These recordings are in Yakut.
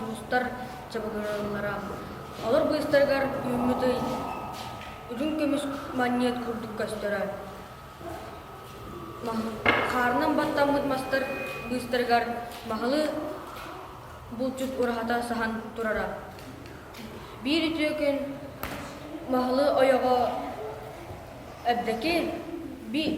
сулустар чабыгыраллара. Олор быыстарыгар үүммүт ый үрүҥ көмүс манньыат курдук көстөрө. Хаарынан баттаммыт мастар быыстарыгар маһылы булчут ураһата саһан турара. Биир үтүө күн Маһылы ойоҕо Эбдэки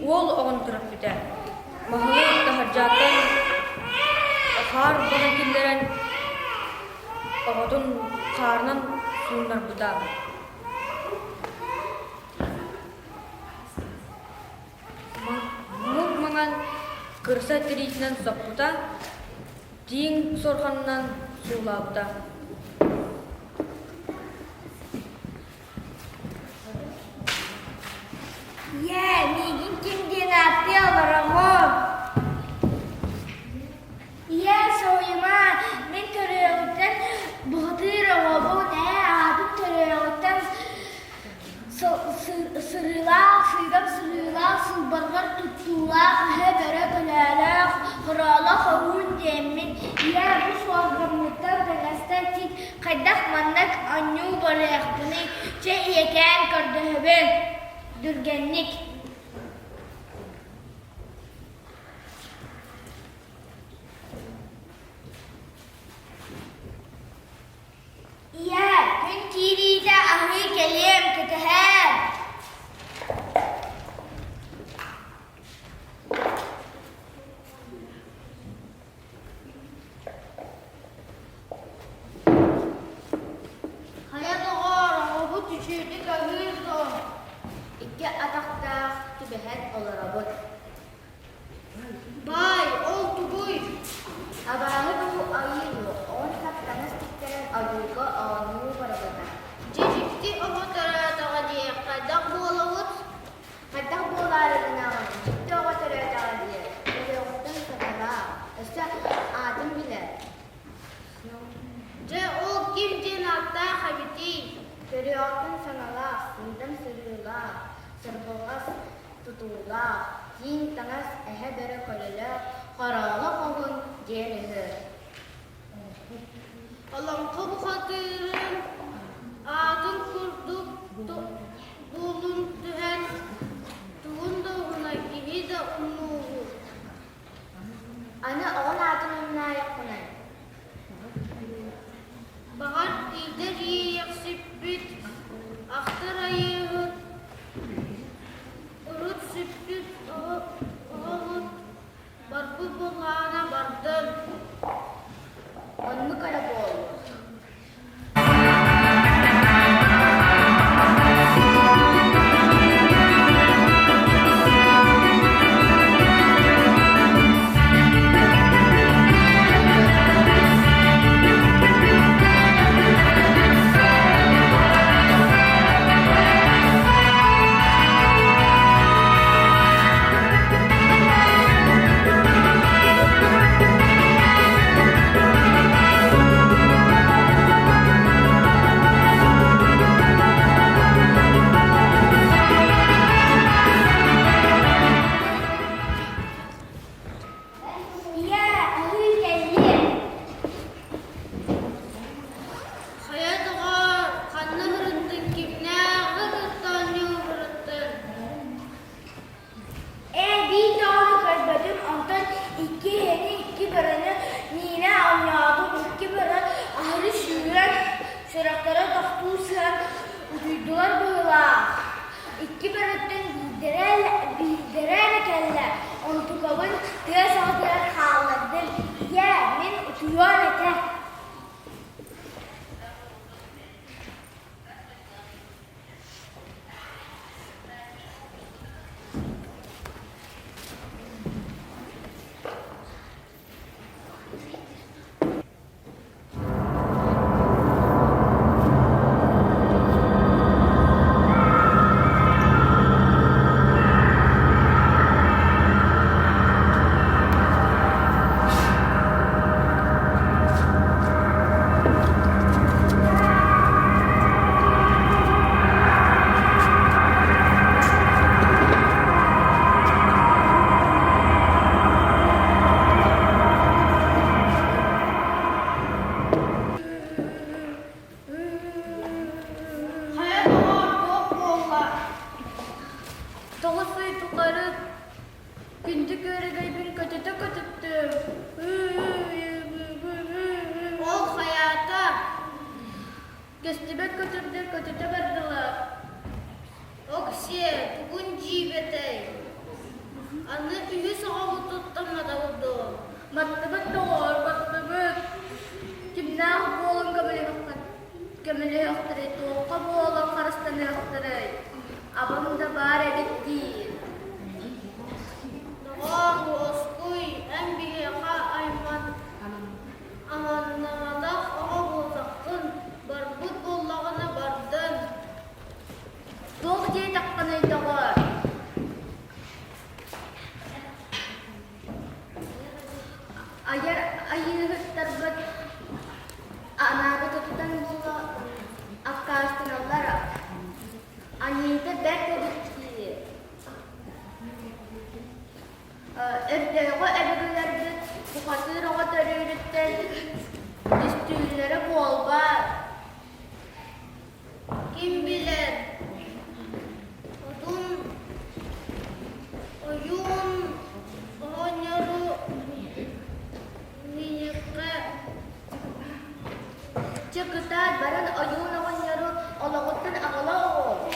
уол оҕону төрөппүтэ. Маһылы таһырдьааттан хаар баһан киллэрэн оҕотун хаарынан сууннарбыта. Муҥ маҥан кырса тириитинэн соппута, тииҥ суорҕанынан суулаабыта. Ийээ, миигин ким диэн ааттыы олороҕун? Ийээ, соһуйума, мин төрүөҕүттэн бухатыыр оҕобун ээ, аатым төрүөҕүттэн Сырыылаах, сыыдам сырыылаах, сылбарҕар туттуулаах, эһэ бөрө көлөөлөөх, хорооло хоһуун диэммин, ийээ бу суорҕаммыттан таҥастан тик хайдах маннык оонньуу барыахпыный, чэ ийэкээн көрдөһөбүн, түргэнник. Ийээ, күн киириитэ аһыы кэлиэм, кэтэһээр. Хайа доҕоор, оҕобут үчүгэйдик аһыыр дуо? Икки атахтаах түбэһэн олоробут. Баай, ол тугуй? Абааһы дуу, айыы дуу, оҕон сап таҥас тиктэрэн ойуурга оонньуу барбыта. Дьэ дьикти оҕо төрөөтөҕө дии, хайдах буолабыт? Хайдах буолаары гынаҕын, дьикти оҕо төрөөтөҕө дии, төрүөҕүттэн саталаах, өссө аатын билэр. Дьэ ол ким диэн ааттаах эбитий? Төрүөҕүттэн саҥалаах, сыыдам сырыылаах, сырбылҕас тутуулаах, тииҥ таҥас эһэ бөрө көлөлөөх хорооло хоһун диэн үһү. Олоҥхо бухатыырын аатын курдук буолун түһэн, тугун да уһунай, киһи да умнууһу. Аны оҕон аатын умнаайаххынай? Баҕар, иитэр иэйэхсиппит, ахтар айыыһыт, урут сүппүт оҕобут барбыт буоллаҕына бардын. Оннук эрэ буолуо. Ийээ, аһыы кэллиэм. Хайа доҕоор, ханна сырыттыҥ, кимнээҕи кытта оонньуу сырыттыҥ? Ээ, биир даҕаны көрбөтүм, онтон икки эһэни, икки бөрөнү миинэ оонньоотум, икки бөрө аһары сүүрэн, сүрэхтэрэ тохтуу сыһан утуйдулар быһыылаах. Икки бөрөттөн биирдэрэ, биирдэрэ эрэ кэллэ, онтукабын тыа саҕатыгар хааллардым. Ийээ, мин утуйуом этэ. тухары күндү күөрэгэйбин көтүтэ көтүттүм. Ол хайаата? Көстүбэт көтөрдөр көтүтэ бардылар. Оксиэ, тугун дьиибэтэй? Аны үһүс оҕобутуттан матабыт дуо? Маттыбыт доҕоор, маттыбыт. Кимнээх буолан көмөлөһүөхтэрэй, туохха буолан харыстаныахтарай? Абам да баар эбит дии. Доҕоор, уоскуй, эн биһиэхэ айман Аманнаҕалаах оҕо буолбаккын, барбыт буоллаҕына бардын Туох диэтэххиний доҕоор? Айар айыыһыттарбыт анаабытыттан буола аккаастаналлар. Аньыыта бэрт эбит дии. Өрдөөҕү өбүгэлэрбит бухатыыр оҕо төрүүрүттэн түстүүллэрэ буолбат. Ким билэр, одун ойуун оҕонньору миэхэ Чэ кытаат баран ойуун оҕонньору олоҕуттан аҕала оҕус.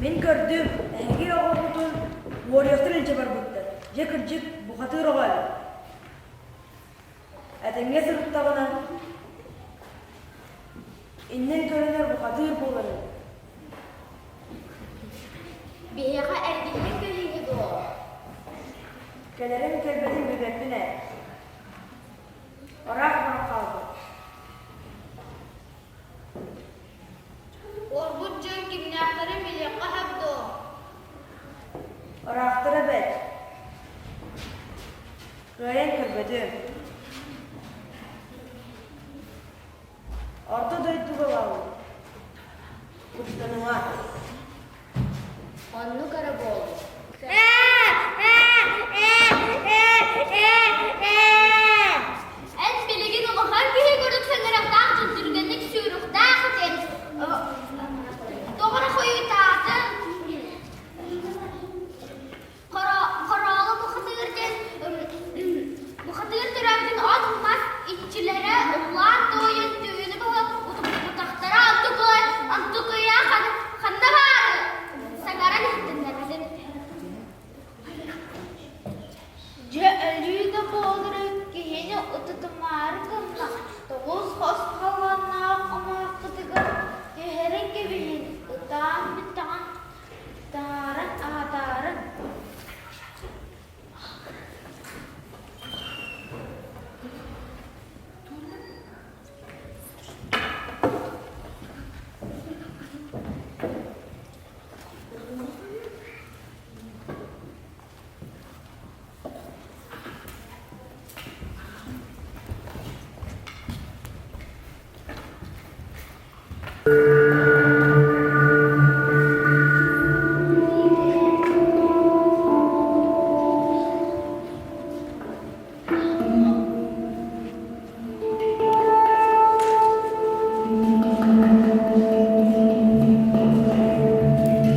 Мин көрдүм, эһиги оҕоҕутун уоруйахтар илдьэ барбыттар. Дьэ кырдьык, бухатыыр оҕо эбит. Этэҥҥэ сырыттаҕына, иннин көрүнэр бухатыыр буолар эбит. Биһиэхэ эргиллэн кэлииһи дуо? Кэлэрин кэлбэтин билбэппин ээ. Ыраах баран хаалбыт. Уорбут дьон кимнээхтэрин билиэххэ сөп дуо? Ыраахтара бэрт. Кыайан көрбөтүм. Орто дойдуга бааллар. Куттаныма. Оннук эрэ буолуо. Эн билигин улахан киһи курдук саҥарыахтаах дьон түргэнник сүүрүөхтээх этин. Тоҕо эрэ хойутаатын. Хороолу бухатыыр диэн бухатыыр төрөөбүтүн от-мас иччилэрэ ыллаан туойан түүнү быһа утуппутахтара онтукуйа ханна баары саҥаран иһиттиннэрбитин. Дьэ өлүү да буолары киһини утутумаары гынна, тоҕус хос халлааннаах омооххутугар түһэрэн кэбиһин, ытаан бүттэҕин таһааран аһатаарын.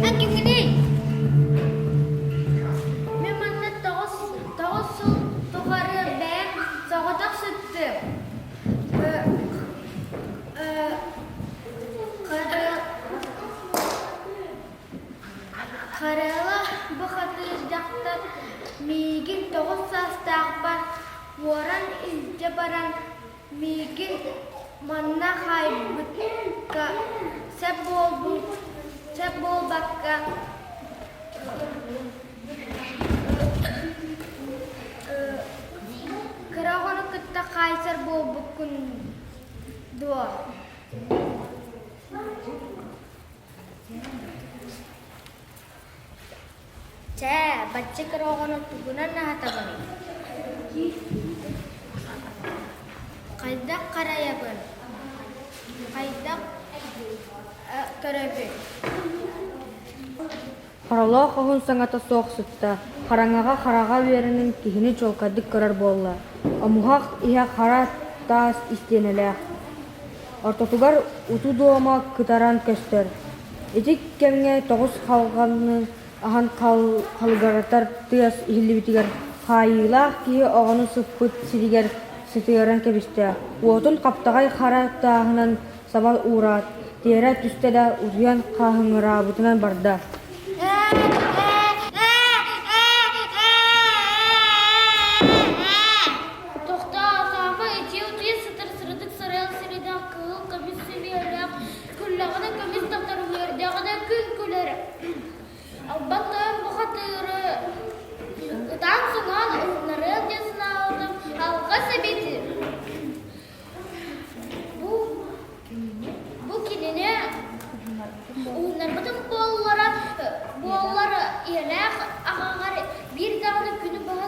Эн кимҥиний? Мин манна тоҕус сыл тухары бэйэм соҕотох сыттым. Харыала бухатыыр дьахтар миигин 9 саастаахпар уоран илдьэ баран миигин манна хаайбыкка сөп буолбакка Кыра оҕону кытта хаайсар буолбуккун дуо? Чэ, бачча кыра оҕону тугунан аһатабыный? Хайдах харайабын? Хайдах көрөбүн? Хоролоох оһун саҥата суох сытта, хараҥаҕа хараҕа үөрэнэн киһини чуолкайдык көрөр буолла, омуһах иһэ хара таас истиэнэлээх, ортотугар уту дуома кытаран көстөр. Ити кэмҥэ тоҕус халҕаны аһан халыгыратар тыас иһиллибитигэр хаайыылаах киһи оҕону сыппыт сиригэр сытыаран кэбистэ, уотун хаптаҕай хара тааһынан саба уураат, тиэрэ түстэ да утуйан хаһыҥыраабытынан барда. Тохтоо, саамай итии утуйа сытар сырдык сарыал сирэйдээх кыһыл көмүс симиэлээх, күллэҕинэ көмүс тахтар үөрдэҕинэ күн күлэр. Албан тойон бухатыыры ытаан-соҥоон уһуннарыам диэн санаабытым алҕас эбит. Бу, бу кинини уһуннарбытым буоллара, буоллар ийэлээх аҕаҕар биир даҕаны күнү быһа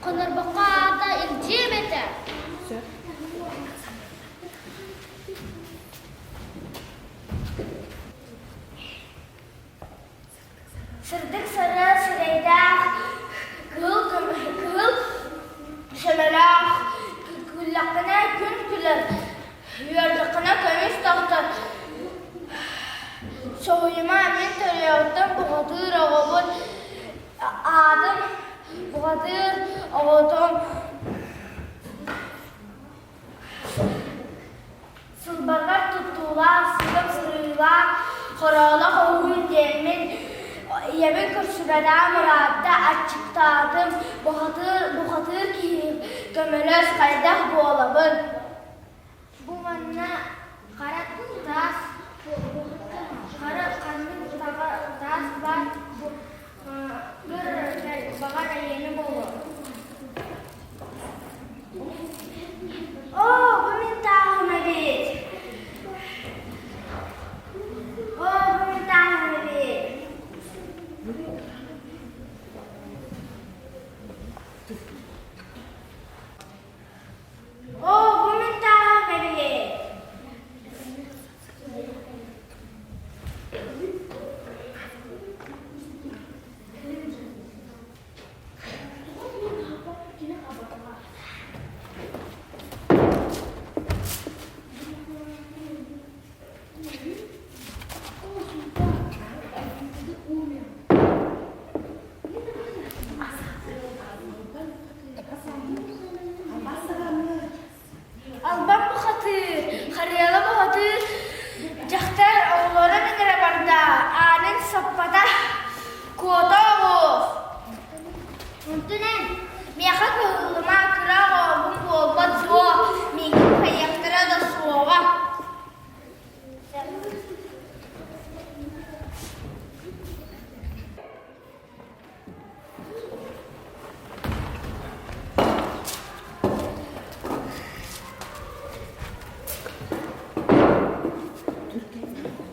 хоннорбокко аата илдьиэм этэ. Сырдык сарыал сирэйдээх, кыһыл кыһыл сөлөлөөх, күллэххинэ күн күлэр, үөрдэххинэ көмүс тохтор. Соһуйума, мин төрүөҕүттэн бухатыыр оҕобун, аатым бухатыыр оҕотум. Сылбарҕар туттуулаах, сыгым сырыылаах, хороолох оһуун диэммин ийэбин көрсүбэтэҕим ыраатта, аччыктаатым, бухатыыр, бухатыыр киһи көмөлөс, хайдах буолабын? Бу манна хара таас, хара ханнык таас баар баҕар эйиэнэ буолуо. Оо, бу мин тааһым эбит! Оо, бу мин тааһым эбит! Оо, бу мин тааһым эбит! Албан бухатыыр, Харыйала бухатыыр дьахтар оҕолорун ыҥыра барда, аанын саппата, куота оҕус. Онтун эн, миэхэ кыһыллыма, кыра оҕобун буолбат дуо, миигин хайыахтара да суоҕа.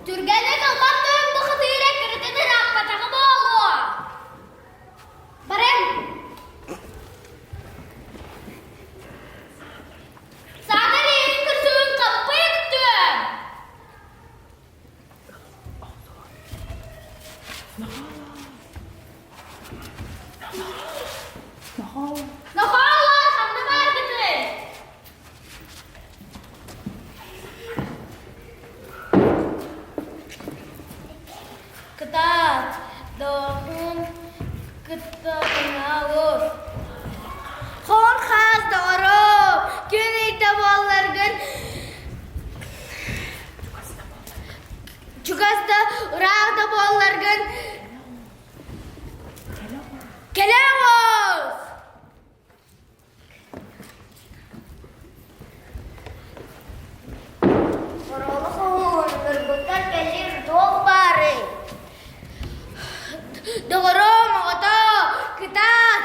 Түргэнник ылбат тойон бухатыыра кырытын ырааппатаҕа буолуо. Баран! Саатар иһин көрсүгүн хаппый өттүөм! Нохоолор ханна бааргытый? Кытаат, доҕорун кытта ыҥаалыр. Хоһун хаас доҕорум, күн ыйда буолларгын чугас да ыраах да буолларгын кэлэ оҕус! Хоруолу хоһуун ырбыккар кэлир туох баарый? Доҕорум оҕото, кытаат!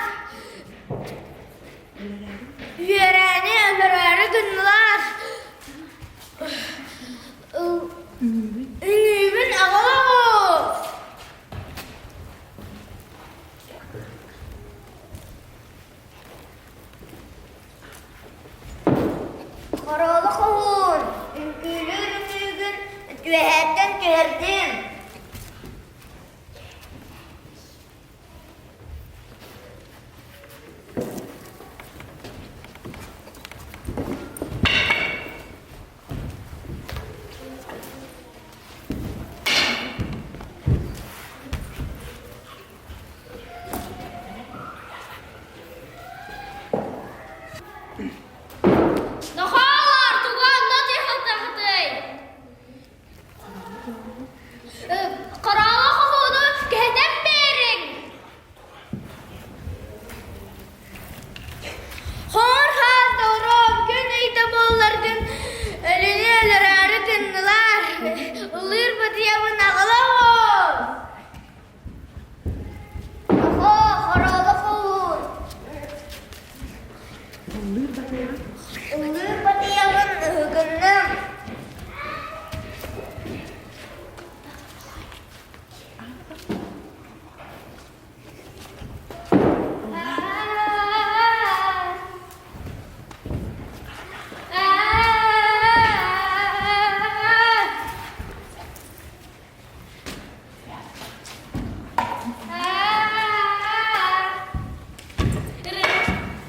Үөрээни өлөрөөрү гыннылар. Үҥүүбүн аҕал оҕус! киллэрдим. Нохоолор, тугу онно тыһытаҕытый? Хорооло хоһууну кэһэтэн биэриҥ! Хор хаан доҕором, күн ыйда буолларгын өлүнү өлөрөөрү гыннылар. Ыллыыр батыйабын аҕала оҕол. Нохоо, хорооло хоһуун. Ыллыыр батыйабын ыһыгынным.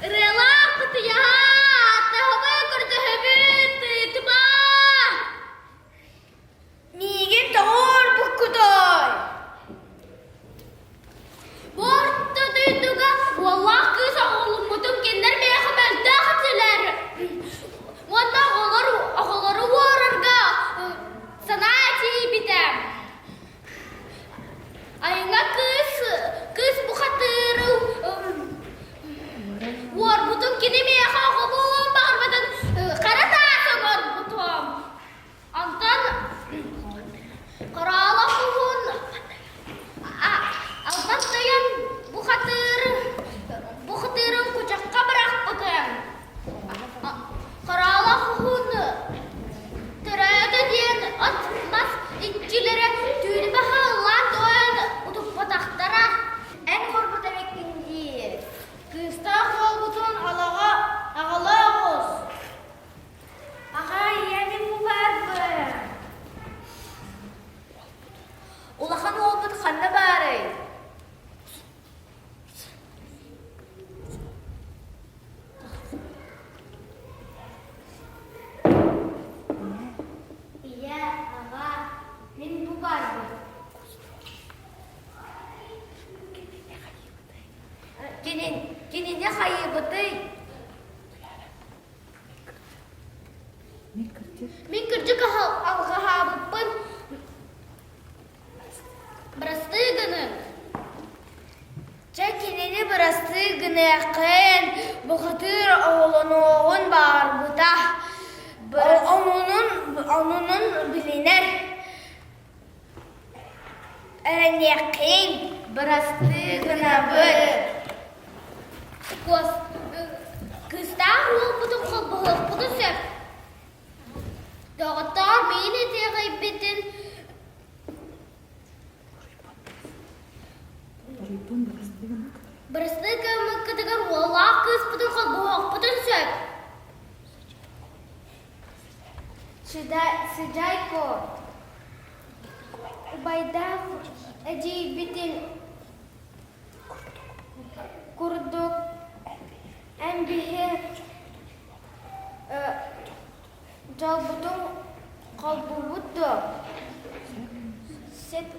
Ырыалаах кытыйаһа, таһыбы көрдөһөбүт, тыытыма! Миигин тоҕо уорбуккутой? Бу орто дойдуга уоллаах кыыс оҕоломмутун кинилэр миэхэ мөлтөх этилэр. Уонна оҕолор оҕолору уорарга санаа тиийбитэ. Айыҥа кыыс кыыс бухатыыры уорбутун кини миэхэ оҕо буолуон баҕарбатын хара таас оҥорбутум. Онтон Хороолох уһун албас тойон бухатыыр бухатыырын кучахха бырахпытым. Хороолох уһун төрөөтө диэн от-мас иччилэрэ түүнү баһа ыллаан туойан утуппатахтара. Эн хорбут эбиккин дии. Кыыстаах уолбутун алаҕа аҕала оҕус. Аҕа, ийэ мин бу баарбын. Улахан уолбут ханна баарый? Ийэ, аҕа, мин бу баарбын. Кинини хайыыбытый? Мин кырдьык алҕаһаабыппын бырастыы гыныҥ. Чэ кинини бырастыы гыныаххын, бухатыыр оҕолонуоҕун баҕарбыта. Онунун, онунун билинэр. Эрэниэххиҥ, бырастыы гынабыт. Куос, кыыстаах уолбутун холбоһуохпутун сөп. Доҕоттоор, миин итэҕэйбитин бырастыы гыммыккытыгар уоллаах кыыспытын холбоһуохпутун сөп. Сыдьаайко Убайдаах эдьиийбитин курдук эн биһи дьолбутун холбуубут дуо? Сөп.